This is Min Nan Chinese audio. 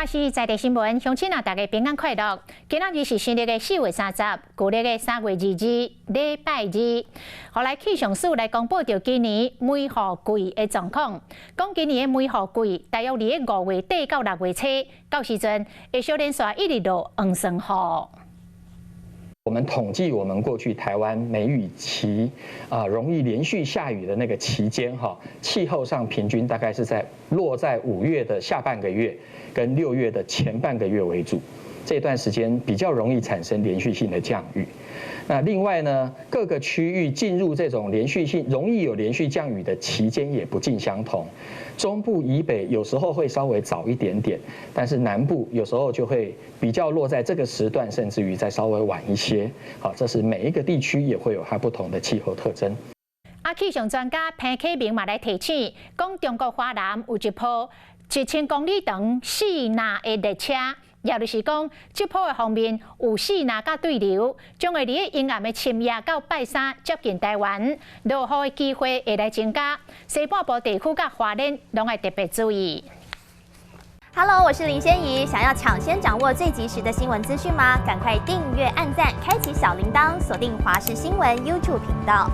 華視在地新聞，鄉親啊，大家平安快樂。今仔日是新曆的4月30，舊曆的3月22，禮拜二。予來氣象署來公布著今年梅雨季的狀況，講今年的梅雨季大約佇咧5月底到6月初，到時陣會小連續一直落黃霜雨。我們統計我們過去台灣梅雨期啊，容易連續下雨的那個期間，哈，氣候上平均大概是在落在5月的下半個月跟6月的前半個月為主，這段時間比較容易產生連續性的降雨。那另外呢，各個區域進入這種連續性容易有連續降雨的期間也不盡相同。中部以北有時候會稍微早一點點，但是南部有時候就會比較落在這個時段，甚至於再稍微晚一些。好，這是每一個地區也會有它不同的氣候特徵。啊，氣象專家彭啟明嘛來提醒，講中國華南有一波1000公里長四納的列車。也就是講，這波的鋒面有四納佮對流，將會佇咧陰暗的深夜到拜三接近台灣，落雨的機會會來增加。西半部地區佮花蓮攏愛特別注意。 Hello，我是林仙怡，想要搶先掌握最及時的新聞資訊嗎？趕快訂閱、按讚、開啟小鈴鐺，鎖定華視新聞 YouTube 頻道。